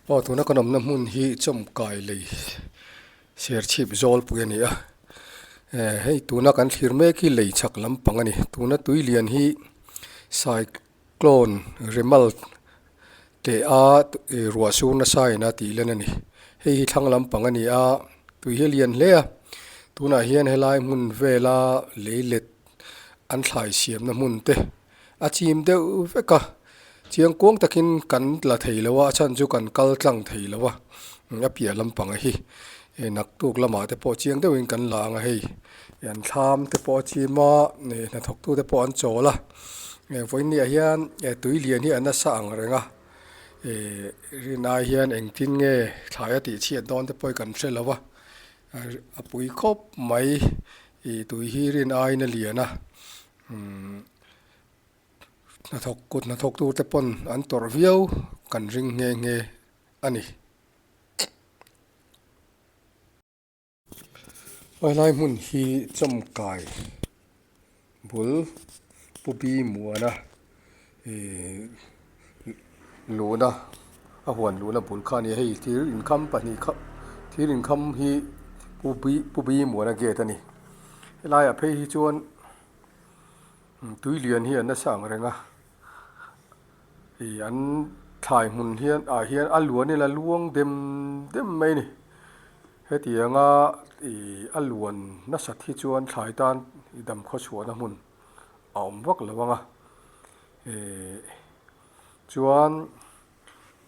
Aw tuna kan awmna hmun hi chawmkai lei serchhip zawlpui a ni a eh hei tuna kan thlir mek hi lei chhak lampang a ni tuna tui lian hi cyclone remal teh a ih ruah sur nasa in a tih lan a ni hei hi thlang lampang a ni a tui hi a lian hle a tunah hian helai hmun vela lei let an thlai siamna hmun te. A chim deuh vek a, chiang kuang takin kan la thei lo a, a chhan chu kan kal tlang thei lo a, a piah lampang a hi eh naktuk lamah te pawh chiang deuhin kan la ang a hei an thlam te pawh a chim a, eh hnathawk tu te pawh an chawl a, eh vawiinniah hian eh tui lian hi a nasa ang reng a, eh rinai hian engtin nge thlai a tih chhiat dawn te pawh hi kan hre lo a, a pui khawp mai ih tui hi rin aiin a lian a. Umm hnathawk kut hnathawk tur te pawn an tawrh viau kan ring nghe nghe a ni. Helai hmun hi chawmkai bul Pu Bi Muana ihh luhna a huan luhna bul kha a ni a hei thir inkham pahnih kha thir inkham hi Pu Bi Pu Bi Muana gate a ni helaiah phei hi chuan tui lian hi an nasa ang reng a ih an thlai hmun hian ah hian a luan ila luang dem dem mai a ni hetianga ih a luan nasat hi chuan thlai tan dam khawchhuahna hmun a awm vak lo ang a ih chuan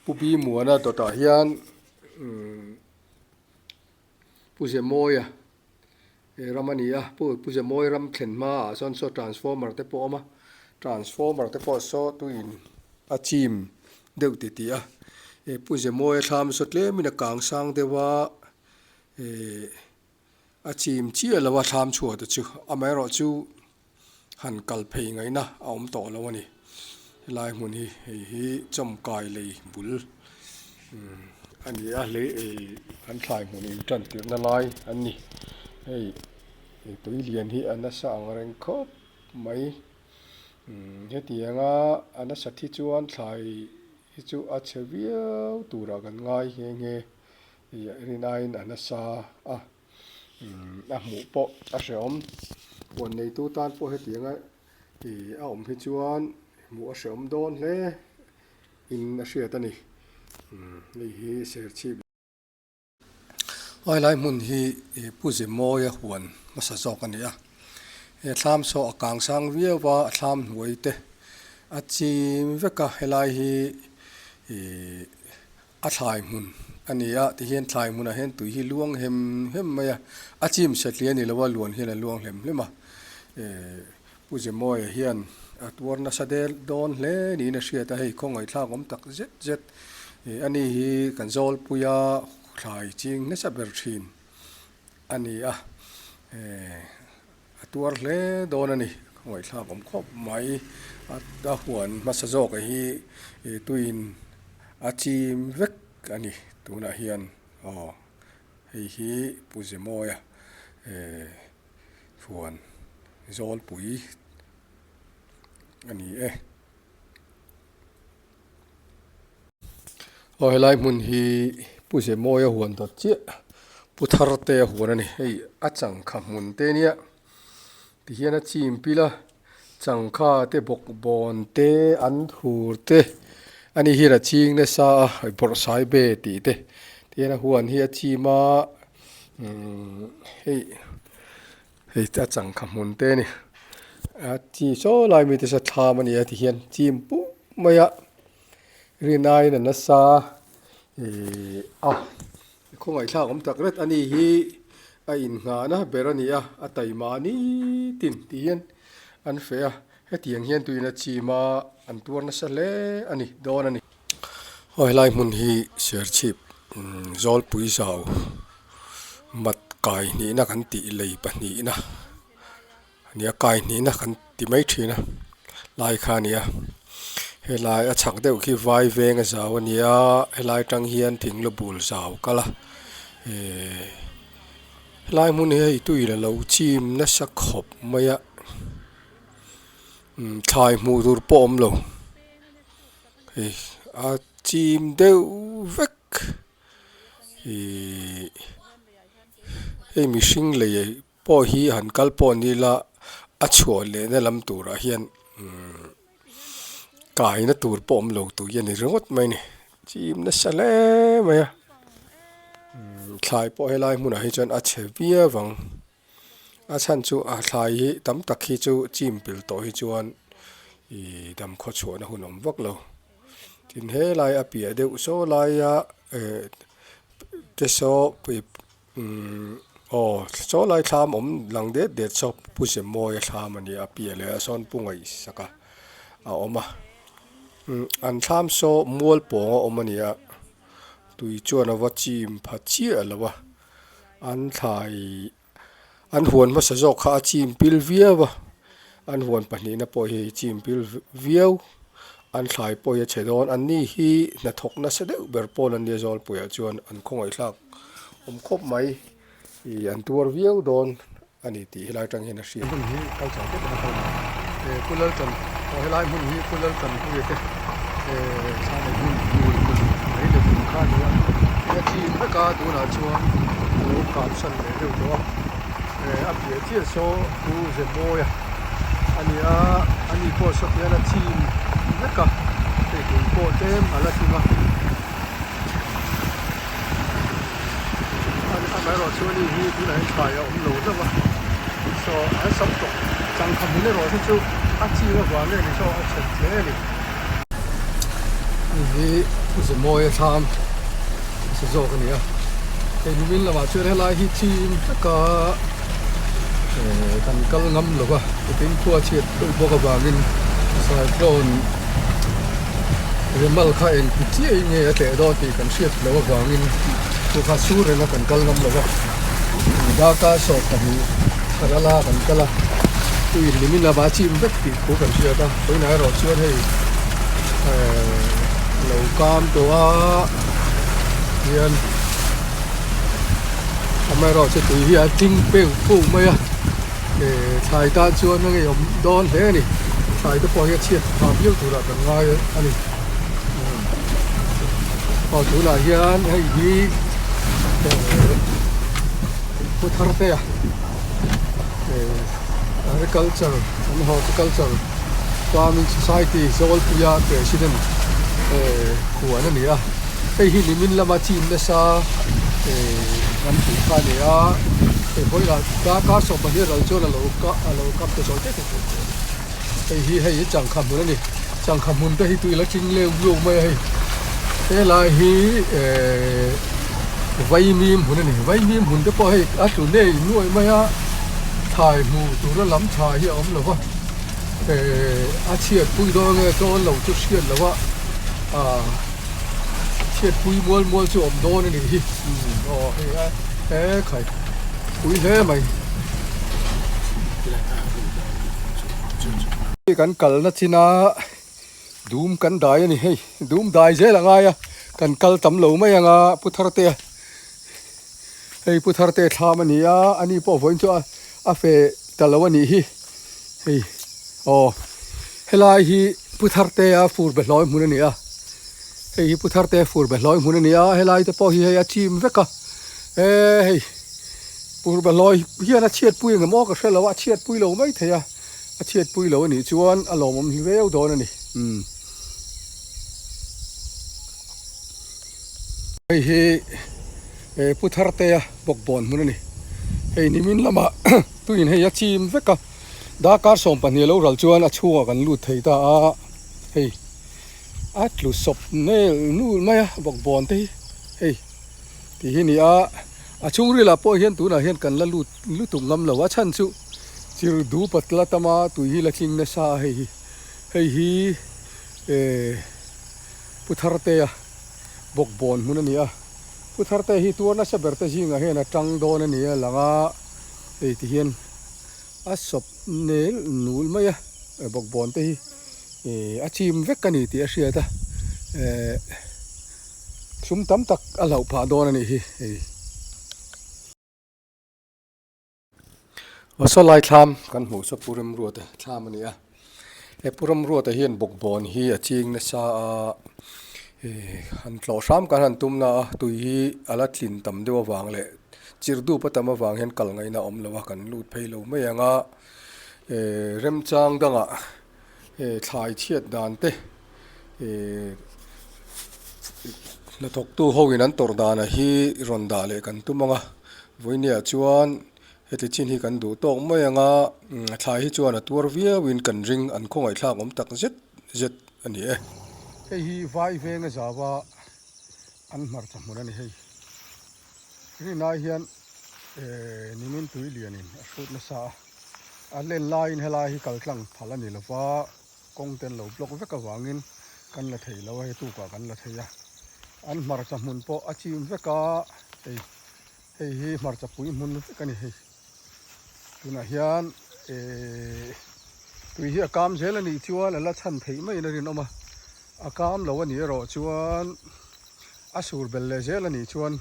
Pu Bi Muana dawtah hian umm Pu Zemawia he ram a ni a Pu Pu Zemawia ram thlen hmaah sawn saw transformer te pawh a awm a transformer te pawh saw tuiin a chim deuh titih a ih Pu Zemawia thlam saw tlemin a kang sang deuh a ih. A chim chiah lo a thlam chhuah te chu amaherawh chu han kal phei ngaihna a awm tawh lo a ni. Helai hmun hi hei hi chawmkai lei bul a ni a lei ei an thlai hmun in tan tirhna lai an ni. Hei tui lian hi a nasa ang reng khawp mai. Hetianga a nasat hi chuan thlai hi chu a chhe viau turah kan ngai nghe nghe. Ih rinaiin a nasa a, a hmuh pawh a hrehawm. Huan neitu tan pawh hetianga ih a awm hi chuan hmuh a hrehawm dawn hle in a hriat a ni. Hei hi serchhip. Helai hmun hi ih Pu Zemawia huan hmasa zawk a ni a. He thlam saw a kang sang viau a, a thlam hnuai te a chim vek a, helai hi ih. A thlai hmun a ni a, tihian thlai hmunah hian tui hi luang hem hem mai a, a chim satliah a ni lo a, luan hian a luang hlem hlem a, eh Pu Zemawia hian a tuar nasa del dawn hle niin a hriat a, hei khawngaihthlak awm tak zet zet eh a ni hi kan Zawlpuia thlai ching nasa ber thin a ni a, eh a tuar hle dawn a ni, khawngaihthlak awm khawp mai a huan hmasa zawk a hi ih tuiin a chim vek a ni tunah hian aw hei hi Pu Zemawia eh huan Zawlpui a ni e. Aw helai hmun hi Pu Zemawia huan dawt chiah Pu Tharte a huan a ni hei a changkha hmun te nia tihian a chim pil a changkha te bawkbawn te an thur te ani hian a ching nasa a bawrhsai be tih te tihian a huan hi a chim a umm hei hei a changkha hmun te a ni a chi saw lai mite saw thlam a ni a tihian chim pum mai a. Rinaiin a nasa ih a khawngaihthlak awm tak ret a ni hi a innghahna ber a ni a a taima nitin tih hian an feh a hetiang hian tuin a chim a an tuar nasa hle a ni dawn a ni. Aw helai hmun hi serchhip zawlpui zau mat kai hnihna kan tih lei pahnihna. Nia kai hnihna kan ti mai thin a lai kha a ni a helai a chhak deuh khi vai veng a zau a ni a helai atang hian thing lu bul zau kal a ihh helai hmun hi hei tui la lo chim nasa khawp mai a umm thlai hmuh tur pawh a awm lo hei a chim deuh vek. Ihh hei mihring lei pawh hi han kal pawh ni ila a chhuah lehna lam turah hian umm kaina tur pawh awm lo tur hi a ni ringawt mai a ni chim nasa hle mai a umm thlai pawh helai hmunah hi chuan a chhe viau ang a chhan chu a thlai hi tam tak hi chu chim pil tawh hi chuan ihh dam khaw chhuahna hun awm vak lo tin helai a piah deuh saw laia eh te saw umm aw saw lai thlam awm lang det det saw pu Zemawi a thlam a ni a piah leh ah sawn pu Ngaihsak a a awm a umm an thlam saw mual pawng a awm a ni a tui chuan a va chim pha chiah lo a an thlai An huan hmasa zawk kha a chim pil viau a, an huan pahnihna pawh hi chim pil viau, an thlai pawh hi a chhe dawn. Anni hi hnathawk nasa deuh ber pawn an nia Zawlpuiah chuan an khawngaihthlak awm khawp mai ih an tuar viau dawn a ni tih helai atang hian a hriat. Hmun hi kal chau deuh a kal mai eh Pu Laltan aw helai hmun hi Pu Laltanpuia te eh thla nei hmun hmun hmun mai leh hmun kha a ni a, a chim vek a tunah chuan a lo kap san leh deuh tawh a eh a piah chiah saw Pu Zemawia a ni a ani pawh saw hian a chim vek a hei tui pawh tlem a la tling a amaherawh chu ani hi tunah hian thlai a awm lo hlauh a saw an sam tawh changkha hmun erawh hi chu a chim avang nge ni saw a chhe hle a ni. Hei hi Zemawia thlam sa zawk a ni a hei nimin lamah chuan helai hi chim taka eh kan kal ngam lo va tin khua chhiat deuh bawk avangin cyclone Remal kha engti chiah in nge a tleh dawn tih kan hriat loh avangin chu kha sur renga kan kal ngam lo va darkar 12 thar ala kan kal a tui hlimin lama chim vek tih thu kan hriat a vawiinah erawh chuan hei ehh lo kam tawh a hian amaherawhchu tui hi a tling peuh peuh mai a. Eh thlai tan chuan a ngeiawm dawn hle a ni thlai te pawh hi a chhiat phah viau turah kan ngai a ni aw tunah hian hei hi eh pu Thartea eh agriculture an horticulture farming society Zawlpuia president eh huan a ni a hei hi nimin lama chin nasa eh an tih kha a ni a. Hei vawilah darkar 12 ral chuan a lo ka a lo kap ta zawi tep tep tawh a ni. Hei hi hei hi changkha hmun a ni. Changkha hmun te hi tui la ching leu leu mai a hei. Helai hi ehh vaimim hmun a ni. Vaimim hmun te pawh hei a tlu nei nuai mai a, thlai hmuh tura lam tha hi a awm lo va. Ehh a chhiatpui dawn nge dawn lo chu hriat lo a ah chhiatpui mual mual chu awm dawn a nih hi. Aw hei a he khai pui hle mai. Kan kalna chin a dum kan dai a ni hei dum dai zel a ngai a kan kal tam lo mai ang a pu Tharte a hei pu Tharte thlam a ni a ani pawh vawiin chu a fe ta lo a nih hi hei aw helai hi pu Tharte a fur be hlawi hmun a ni a. Hei hi Pu Tharte fur be hlawi hmun a ni a, helai te pawh hi hei a chim vek a, e hei fur be hlawi hian a chhiatpui ang em aw ka hre lo a, a chhiatpui lo mai thei a, a chhiatpui lo a nih chuan a lawmawm hi viau dawn a ni umm. Hei hi e Pu Thartea bawkbawn hmun a ni, hei nimin lamah tuin hei a chim vek a, darkar 12 lo ral chuan a chhungah kan lut thei ta a, hei. A tlu sawp nel nul mai a bawkbawn te hi hei tih hi ni a a chhungril ah pawh hian tunah hian kan la lut lutuk ngam lo a chhan chu chir dup a tla tam a tui hi la tling nasa a hei hi hei hi eh Pu Thartea bawkbawn hmun a ni a Pu Thartea hi tuar nasa ber te zingah hian a tang dawn a ni a lang a hei ti hian a sawp nel nul mai a bawkbawn te hi. Ih a chim vek a ni tih a hriat a eh sum tam tak a hlauh phah dawn a nih hi hei. Aw saw lai thlam kan hmuh saw Pu Remruata thlam a ni a he Pu Remruata hian bawkbawn hi a ching nasa a. Han tlawh hram kan han tum na a, tui hi a la tlin tam deuh avang leh chirh dup a tam avang hian kal ngaihna a awm lo a, kan lut phei lo mai ang a. Remchang dangah thlai chhiat dan te hnathawktu ho in an tawrh danah hi rawn dah leh kan tum ang a, vawinia chuan heti chin hi kan duh tawk mai ang a, thlai hi chuan a tuar viau in kan ring an khawngaihthlak awm tak zet zet a ni e. Hei hi vai venga zava an hmarcha hmun a ni hei. Rinai hian nimin tui lianin a hrut nasa a, a len laiin helai hi kal tlang phal a ni lova, kawng te an lo block vek avangin kan la thei lo a, hei tukah kan la thei a. An hmarcha hmun pawh a chim vek a, hei hei hi hmarcha pui hmun vek a ni hei. Tunah hian tui hi a kam zel a nih chuan a la chhan theih maiin a rinawm a, a kam lo a nih erawh chuan a sur belh leh zel a nih chuan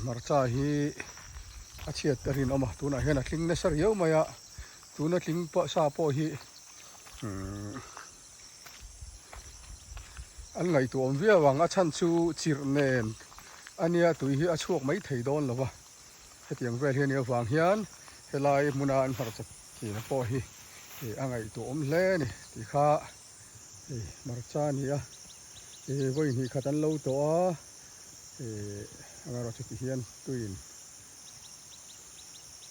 hmarcha hi a chhiat a rinawm a, tunah hian a tling nasa riau mai a, tuna tling pawh sa pawh hi an ngaihtuah awm viau ang, a chhan chu chirh nen a nia tui hi a chhuak mai thei dawn lo va. Hetiang vel hi a nih avang hian helai hmuna an hmarcha kina pawh hi a ngaihtuah awm hle a ni tih kha hei hmarcha a ni a, vawi hnih khat an lo tawh a, amaherawhchu ti hian tuiin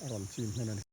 a rawn chim hman a ni.